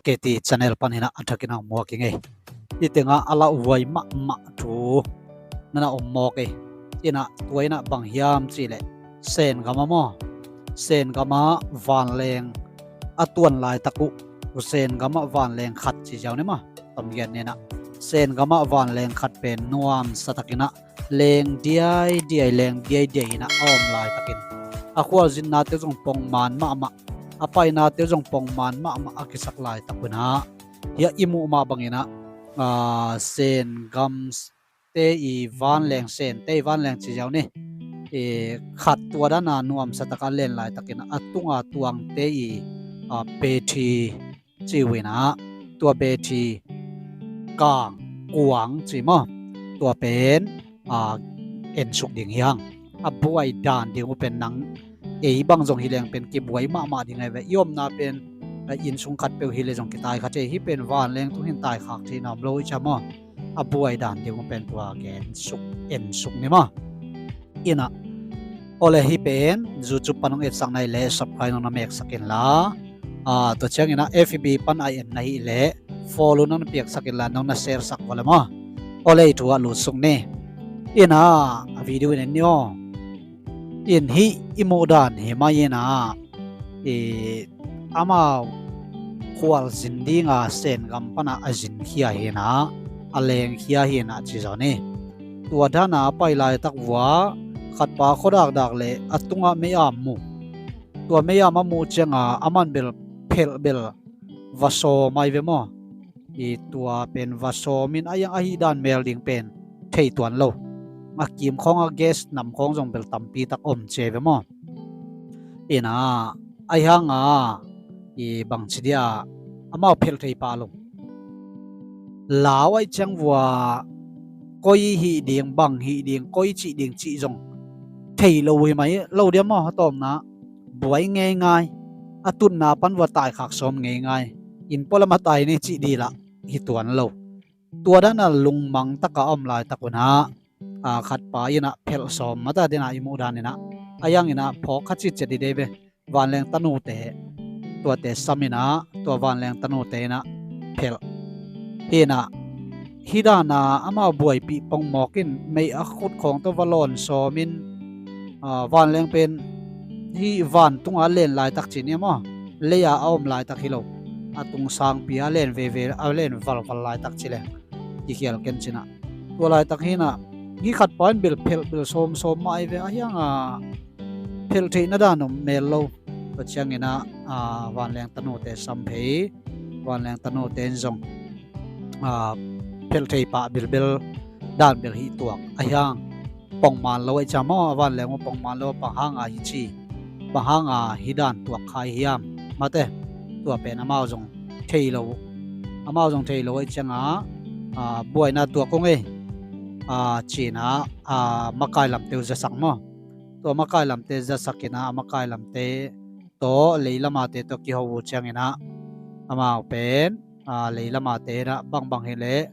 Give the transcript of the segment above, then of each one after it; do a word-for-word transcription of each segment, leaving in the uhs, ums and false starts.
K T channel pan hinah a thakin a muak i ngei. Hi tengah a lauhuai mahmah thu nana om mawk ei. Inah tua inah bang hiam cihleh Sen gam ah maw, Sen gam ah vanleng a tuan laitak uh, Sen gam ah vanleng khat ci ziau ni maw. Tom gen ninah Sen gam ah vanleng khat pen nuamsa takinah leng diaidiai leng diaidiai inah a om laitakin a khualzinnate zong pongman mahmah, a painate zong pongman mahmah a kisak laitak unah hiah i muh mah banginah Sen gamte i vanleng, Sente i vanleng ci ziau ni. Khat tua dana nuamsa taka len laitakin a tunga tuangte i pethi ci uh inah tua pethi kang kuang ci maw, tua pen ensuk ding hi hang. A buai dan ding uh pen nang ei bang zong hi leng pen kibuai mahmah ding ahi ve. I omna pen innsung khat peuh hi le zong kitai kha thei hi pen vanleng tung hin taikhak thei na om lo i cia maw. A buai dan ding uh pen tua gensuk ensuk ni maw. Inah awle hi pen YouTube pan hong etsak na hi leh subscribe nong na meksak inla, tua cianginah F B pan a en na hi leh follow nong na piaksak inla nong na share sak vale maw. Awle i thu ah lutsuk ni. Inah a video in en ni aw. In hih i muh dan hi mah inah amau khualzin dinga Sen gam pana a zinkhia hinah a lengkhia hinah ci zaw ni. Tua dana a pai laitak vua khatpa khuadakdak le a tungah mei-am mu. Tua mei-am a muh cianga aman bel phelh bel va sawm ai ve maw. I tua pen va sawmin a iang ahi dan mel ding pen thei tuan lo. A kim khawng a gas nam khawng zong bel tampi tak om ci ai ve maw. Inah ahi hanga i bangci dia amau phelh thei pah lo. Lau aih ciang vua koi hih ding, bang hih ding, koi cih ding cih zong thei lo hi mai lo dia maw. A tawpna buai ngeingai, a tutna pan vua taikhak sawm ngeingai. Inn pualam a tai ni cih dih lah hi tuan lo. Tua dana lungmang taka a om laitak unah khatpa inah phelh sawm mata dinah i muh dan inah a iang inah phawk kha citciat i dei ve. Vanleng tanute, tuate sam inah tua vanleng tanute inah phelh. Hinah hih dana amau buaipih pongmawk in mei a khut khawng tawh va lawn sawmin vanleng pen hih vantunga a len laitak ci ni maw. Leia a om laitak hi lo, a tung sangpi a len veve a len valval laitak ci leng kikhial ken cinah. Tua laitak hinah hih khatpa in bel phelh bel sawmsawm mah ai ve. A hianga phelh theihna dan om mel lo. Tua cianginah vanleng tanute sam phei, vanleng tanute in zong phelh thei pah bilbel dan bel hih tuak a hiang. Pongman lo aih ciang maw a vanleng uh pongman lo bang hanga hi ci, bang hanga hi dan tuak khai hiam mate. Tua pen amau zong thei lo, amau zong thei lo aih cianga buaina tuak ung ei. Cinah makai lamte uh zasak maw. Tua makai lamte zasak inah a makai lamte tawh leilamate tawh kiho uh cianginah amau pen leilamate inah bangbang hileh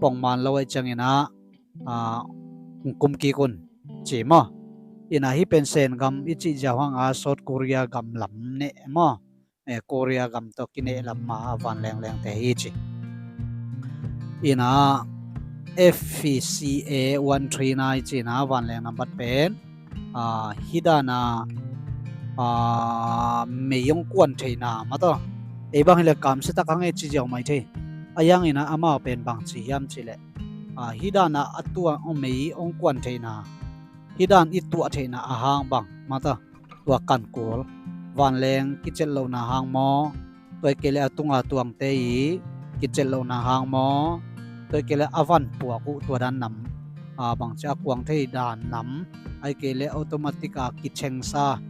pongman lo aih cianginah hong kum kik un ci maw. Inah hih pen Sen gam i cih ziau hanga South Korea gam lam neh maw. Korea gam tawh kineh lam ma a vanlenglengte hi ci. Inah F C A one three nine cinah vanleng nambat pen hih dana mei hong kuan theihna mataw. Ei bang hileh kamsiatak hang ei ci ziau mai thei. A iang inah amau pen bang ci hiam cihleh hih dana a tuah mei hong kuan theihna, hih dan i tuah theihna a hang bang mataw. Tua kan kul vanleng kicet lohna hang maw, tua i kei le a tunga tuangte i kicet lohna hang maw, tua i kei le a van puak uh tua dan nam, bangci a kuang thei dan nam, a i kei le automatic a kicengsa,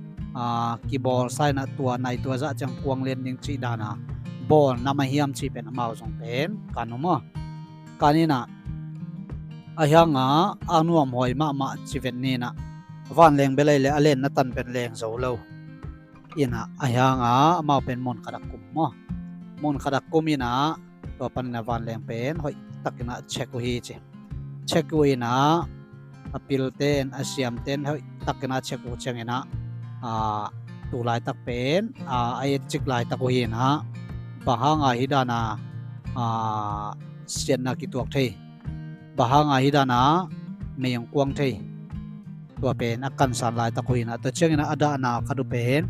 kibawlsa inah tua nai tua zah ciang kuang lian ding cih dana bawl nam a hiam cih pen amau zong pen kan um aw. Kan inah a hianga a nuamhuai mahmah ci vet ninah vanleng belai le a lenna tan pen leng zo lo. Inah a hianga amau pen mun khat a kum maw. Mun khat a kum inah tua paninah vanleng pen hoih takinah check uh hi ci. Check uh inah a pilten a siamten hoih takinah check uh cianginah tu laitak pen a, a etcik laitak uh hinah, bang hanga hih dana a, siatna kituak thei, bang hanga hih dana mei hong kuang thei, tua pen a kansan laitak uh hinah. Tua cianginah a dahna khat uh pen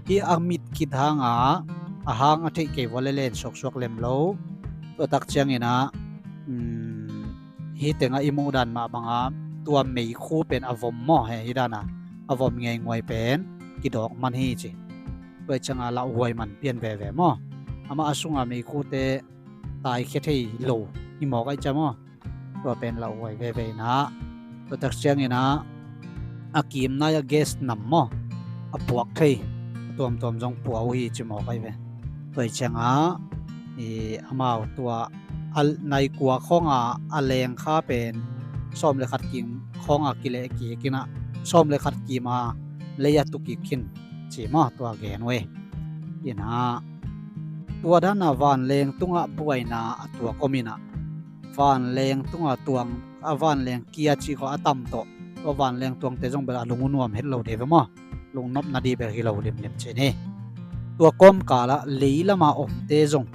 hih a mit khit hanga a hang a theih kei vua le len suaksuak lem lo. Tua tak cianginah um, hih tengah i muh dan mah banga tua meikhu pen a vom maw, he hih dana a vom ngeinguai pen kidawk man hi ci. Tua ih cianga lauhuai man pian veve maw. Amah a sunga meikhute taikhia thei lo hi mawk aih cia maw. Tua pen lauhuai veve inah, tua tak cianginah a kimnai a gas nam maw, a puak thei a tuamtuam zong pua uh hi ci mawk aih ve. Tua ih cianga amau tua a naikua khawnga a lengkha pen sawm le khat kim khawnga kileh kik inah, sawm le khat kima lei a tu kik khin ci maw, tua gen uh e. Inah tua dana vanleng tungah buaina a tuak om inah, vanleng tungah tuang a vanleng kia cih khawh a tam tawh, tua vanleng tuangte zong bel a lung uh nuam het lo dih ve maw. Lungnopna dih bel hi lo limlim cih ni. Tua kawmkalah leilama omte zong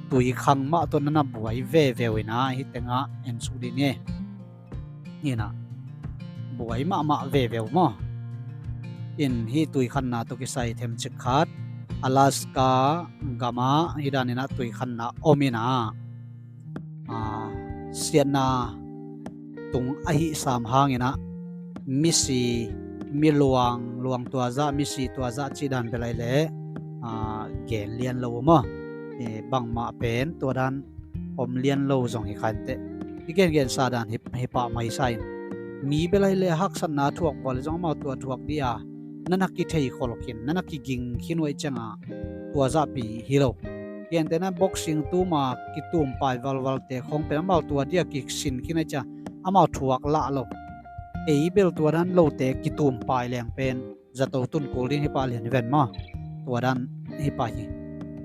tuikhang mah tawh nana buai veve uh inah hih tengah en suk dih ni. Inah buai mahmah veve uh maw. In hih tuikhanna tawh kisai themcik khat, Alaska gamah hih daninah tuikhanna om inah, a, siatna tung ahi sam hanginah misi, miluang, luang tuazah, misi tuazah cih dan bel aih leh a, gen lian lo uh maw. E, bangmah pen tua dan om lian lo zong hi kha inteh. I gengensa dan hi, hi pah mai sa in, mi bel aih leh haksatna thuak vua le zong amau tua thuak dih a, nana kithei khol khin, nana kiging khin uh aih cianga tua zahpi hi lo. Gentehna boxing tuma kitumpai valvalte khawng pen amau tua dih a kisin khin aih cia amau thuak lah lo. Ei bel tua dan lote kitumpai leng pen zato tun kul ding hi pah lian hi ven maw. Tua dan hi pah hi.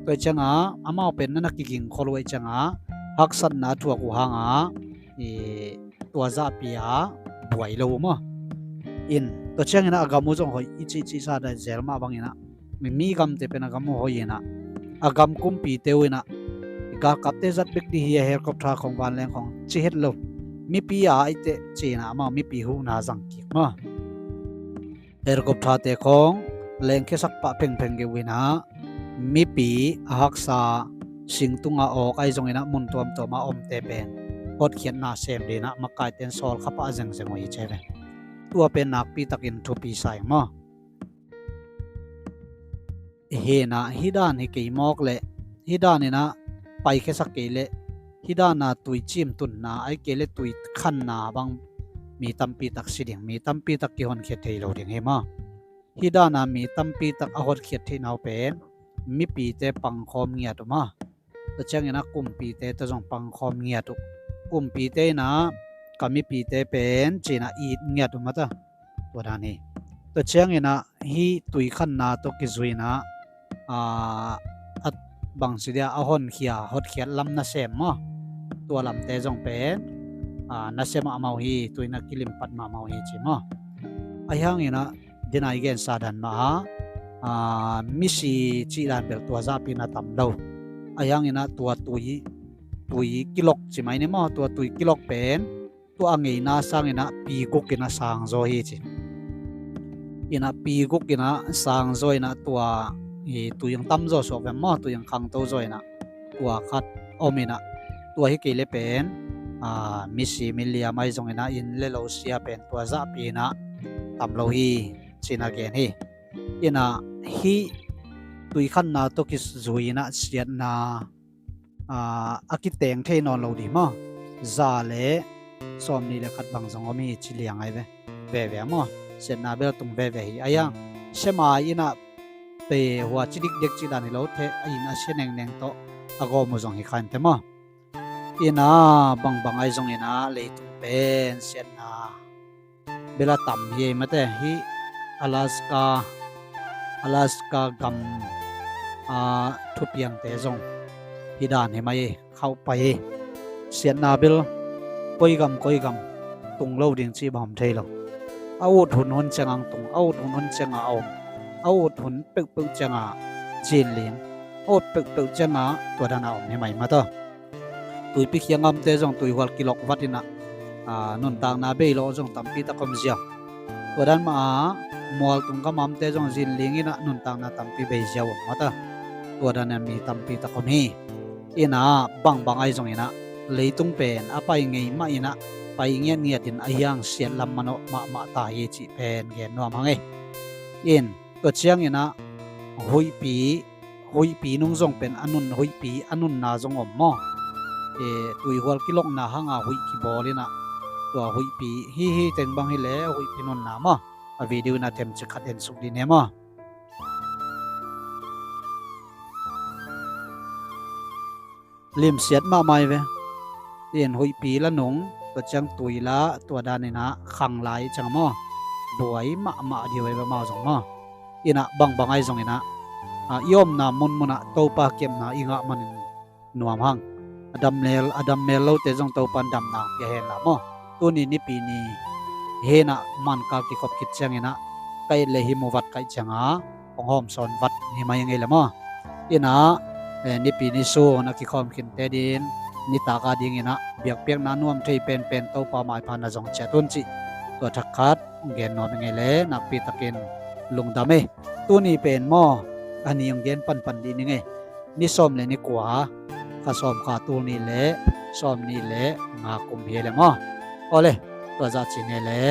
Tua ih cianga amau pen nana kiging khol uh aih cianga haksatna thuak uh hanga, i, tua zahpi a buai lo uh maw. In tua cianginah a gam uh zong hoih i cihcihsa dai zel mah banginah mi, mi gamte pen a gam uh hoih inah, a gam kumpite uh inah galkapte zat bek dih hi a, helicopter khong vanleng khong ci het lo. Mipi a aih teh ci inah amau mipi huhna zang kik maw. Helicopter-te khawng lengkhiasak pah phengpheng geuh inah mipi a haksa singtunga awk ahi zonginah mun tuamtuama omte pen hotkhiatna sem dinah makaiten sawlkha pah zengzeng uh hi ci ve. Tua pen nakpitakin thupi sa ing maw. Hinah hih dan hi kei mawk leh hih daninah paikhiasak kei leh hih dana tui cimtunna ahi kei leh tui khanna bang mi tampitak si ding, mi tampitak kihonkhia thei lo ding hi maw. Hih dana mi tampitak a hotkhiat theihna uh pen mipite pangkhawm ngiat uh maw. Tua cianginah kumpite tawh zong pangkhawm ngiat uh. Kumpite inah ka mipite pen cinah it ngiat uh mata. Tua dan hi. Tua cianginah hih tuikhanna tawh kizuinah a, a bangsi dia a honkhia hotkhiat lam nasem maw. Tua lamte zong pen a, nasem ah amau hi, tuina kilimpat mah amau hi ci maw. Ahi hanginah dinai gensa dan mah a, misi cih dan bel tua zahpi na tam lo. Ahi hanginah tua tui, tui kilok ci mai ni maw, tua tui kilok pen tua a ngeina sanginah pi guk inah sangzaw hi ci. Inah pi guk inah sangzaw inah tua i tui ang tamzaw suak vem maw, tui ang khangtozaw inah tua khat om inah tua hi kei le pen a, misi miliam ahi zonginah inn le lo sia pen tua zahpi inah tam lo hi. Cina gen hi. Inah hih tuikhanna tawh kizui inah siatna a, a kiteng thei nawn lo dih maw. Za le sawm nih le khat bang zong om hi ci liang ahi ve. Veve maw. Siatna bel tung veve hi. Ahi hang sema inah pe hua ci dikdek ci dan hi lo the, a inn a sia nengneng tawh a gawm uh zong hi kha inteh maw. Inah bangbang ahi zonginah leitung pen siatna bel a tam hi ei mate. Hih Alaska, Alaska gam a thupiangte zong hih dan hi mai ei, khauh pai ei. Siatna bel koi gam koi gam tung lo ding cih bang om thei lo. A ut hunhun ciang ang tung, a ut hunhun ciang a om. a ut hun peuhpeuh ciangah zinling, a ut peuhpeuh ciangah tua dan a om hi mai mata. Tuipi khiang amte zong tuihual kilok vat inah, ah, nuntakna bei lo zong tampi tak om ziau. Tua dan mah a mual tung gam amte zong zinling inah nuntakna tampi bei ziau om mata. Tua dan a mi tampi tak om hi. Inah bangbang ahi zong inah leitung pen a pai ngei mah inah pai ngiatngiat in a hiang siat lam manawh mahmah ta hi cih pen gen nuam hang ei. In tua ciang inah huihpi, huihpi nung zong pen a nun, huihpi a nunna zong om maw? E, tuihual kilokna hanga huih kibawl inah tua huihpi hi hi teng bang hi le huihpi nunna maw? A video inah temcik khat en suk dih ne maw? Limsiat mahmah hi ve. In huihpi la nung, tua ciang tui la, tua dan inah khang lai ciang maw? Buai mahmah dih hi ve amau zong maw? Inah bangbang ahi zong inah, ah, i omna munmunah Topa kepna i ngah manin nuam hang. A dam mel, a dam mel lote zong Topa in damna pia hen la maw? Tuni Nipi ni hi inah Manka kikhop khit ciang inah ka et le hi mu vat kaih cianga hong hawmsawn vat ni mai ngei le maw? Inah, eh, Nipi ni sun a kikhawm khinte din nitak a ding inah biakpiakna nuam thei penpen Topa maipha na zong ciat un cih tua thak khat gen nuam ngei le nakpi takin lungdam ei. Tuni pen maw, a ni hong gen panpan dih ni ngei. Ni sawm le ni kua, kha sawm kha tul nih le sawm nih le nga kum hi le maw? Awle, tua zah ci ne le